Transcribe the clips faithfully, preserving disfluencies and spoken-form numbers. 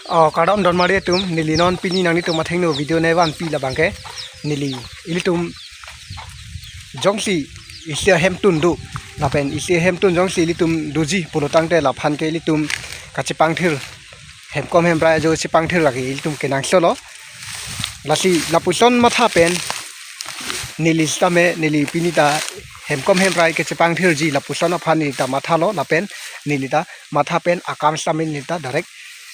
Oh, kardom donmari atum, neli non pini nanglitum athengno video ne vanpi labangke, neli ilitum jongsi isi ahemtun do, lapen isi ahemtun jongsi ilitum doji pulotangte laphan ke ilitum kachepangthir, hemkom hemrai ajo chepangthir lake ilitum kenangsotlo. Lasi lapuson matha pen neli sitame, neli pini ta hemkom hemrai kechepangthirji lapuson aphan neli ta mathalo, lapen neli ta matha pen akam sitame neli ta direct,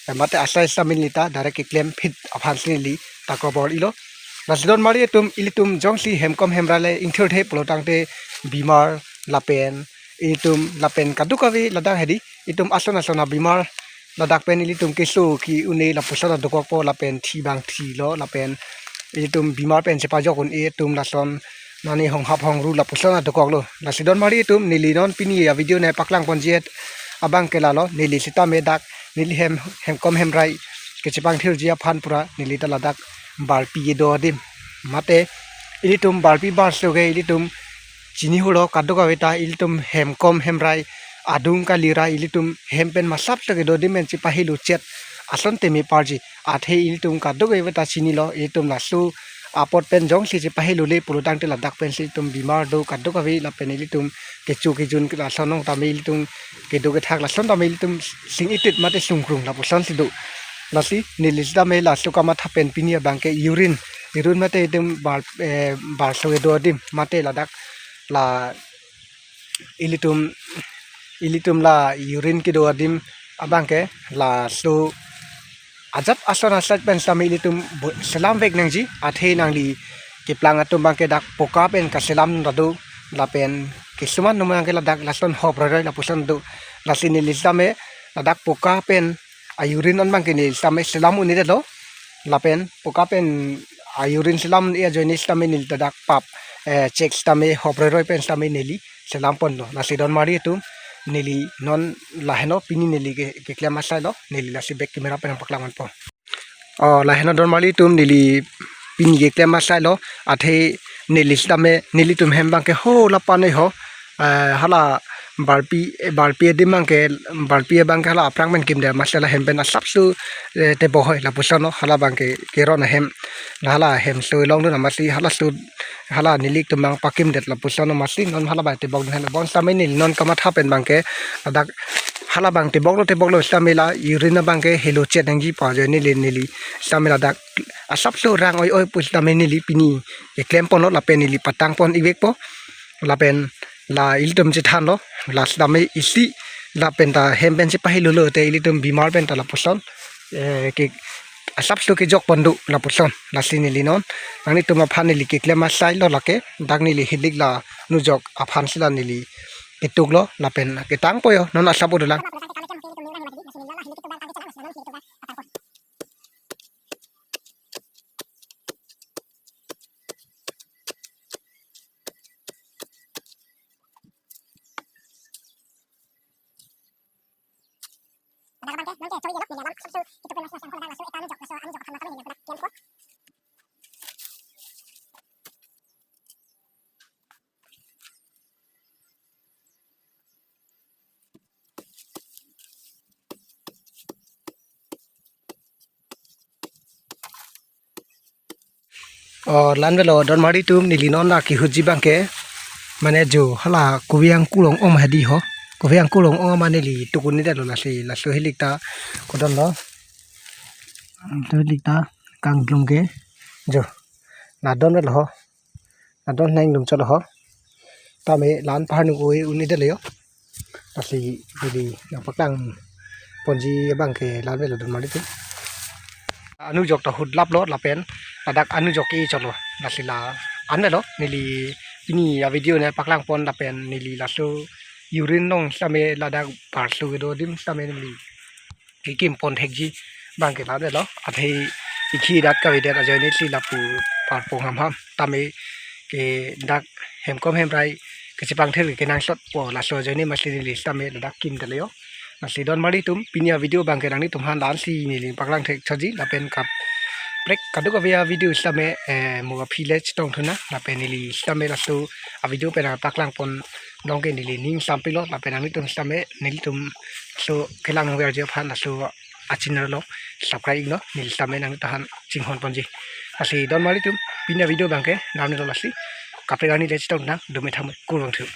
eh, mate asai sitame neli ta direct keklem phit aphan si neli ta kobor ilo. Lasi donmari atum, ilitum jongsi hemkom hemrai le ingthirthe pulotangte bimar lapen ilitum lapen kadokave ladak hedi, itum ason ason abimar ladak pen ilitum keso ke-un-e lapuson adokokpo, lapen thi bang thilo, lapen ilitum bimar pen chepajok un-e atum lason nani honghap hongru lapuson adokoklo. Lasi donmari atum, neli non pini avideo ne paklangponji abangke lalo, neli sitame dak neli hem, hemkom hemrai kechepangthirji aphan pura neli ta ladak barpi kedo adim, mate ilitum barpi barso ke ilitum chini hulo, kadokave ta ilitum hemkom hemrai adung kali ra ilitum hem pen masap ta kedo adim pen chepahelo chet asonte me parji. Athe ilitum kadokave ta chinilo, ilitum laso apot pen jongsi chepahelo le pulotangte ladak pensi itum bimar do kadokave, lapen ilitum kecho kejun lason along tame ilitum kedo kethak lason tame ilitum sing-itit mate sungkrung lapuson si do. Lasi neli sitame laso kamatha pen pini abangke urine, urine mate itum bar, eh, barso kedo adim mate ladak la ilitum, ilitum la urine kedo adim abangke laso ajat ason asai pen sitame ilitum bo-, selam vek nangji. Athe nangli keplang atum abangke dak poka pen kaselam ta do, lapen kisuman atum abangke ladak lason hop roiroi lapuson do. Lasi neli sitame ladak poka pen a-urine an abangke neli sitame selam un-edetlo, lapen poka pen a-urine selam un-e ajoine sitame neli ta dak pap, eh, chek sitame hop roiroi pen sitame neli selamponlo. Lasi donmari atum, neli non laheno pini neli ke, keklem asailo, neli lasi back camera pen paklangponpo. Oh, laheno donmari atum, neli pini keklem asailo, athe neli sitame nelitum hem abangke ho lapan-e ho, eh, hala barpi, eh, barpi adim abangke, barpi abangke hala aphrang pen kimdet, masi la hem pen asapso, eh, tebok hoi lapuson lo, hala abangke keron ahem, hala hemso longdun, masi halaso hala nelitum abang pakimdet lapuson lo, masi non hala abang tebokdun hen. Bonsitame neli non kamatha pen abangke ladak hala abang teboklo teboklo sitame la urine abangke helo chet nangji pu ajoine neli, neli sitame ladak asapso rang oi oi pu sitame neli pini keklemponlo, lapen neli patangpon-ik vekpo, lapen la ilitum chethanlo, la sitame isi lapen ta hem pen chepahelolo te ilitum bimar pen ta lapuson, eh, ke asapso kejokpon do lapuson. Lasi neli non nanglitum aphan neli keklem asailo lake, dak neli hilik la anujok aphan si la neli ketuklo lapen ketangpo yo, non asap udulang. Oh, la-an velo donmari atum, neli non la kehutji abangke, mane jo hala kove angkur ong-ong hedi ho. Kove angkur ong-ong mane neli tuk un-edetlo, lasi laso hilik ta kodon lo. Laso hilik ta kanglum ke jo. La-an don velo ho. La-an don nang lum cholo ho. Tame la-an pahar nu koi un-edetlo yo. Lasi neli nangpaklangponji abangke la-an velo donmari atum. Anujok ta hutlaplo lapen ladak anujok ke cholo. Lasi la-an velo neli pini avideo ne paklangpon lapen neli laso urine along sitame ladak barso kedo adim sitame neli kekimpon thekji abangke la-an velo. Athe ikhi dak kavedet ajoine si lapu parpong hamham tame ke dak hemkom hemrai kechepangthir kenangsotpo laso ajoine masi neli sitame ladak kimdetlo yo. Masi donmari atum, pini avideo abangke nanglitum aphan la-an si neli paklang thekji lapen kaprek kadokave avideo sitame, eh, mo aphi le chetongthu nang lapen neli sitame laso avideo pen paklangpon along ke neli ning sampilo lapen nanglitum sitame nelitum so kelang nangverji aphan laso a channel along subscribe iknon, neli tame nangtum aphan chinghon ponji. Lasi don marli atum, pini avideo abangke nanglitum lasi kaprek arni le chetongdam, dome thame kurvangthu.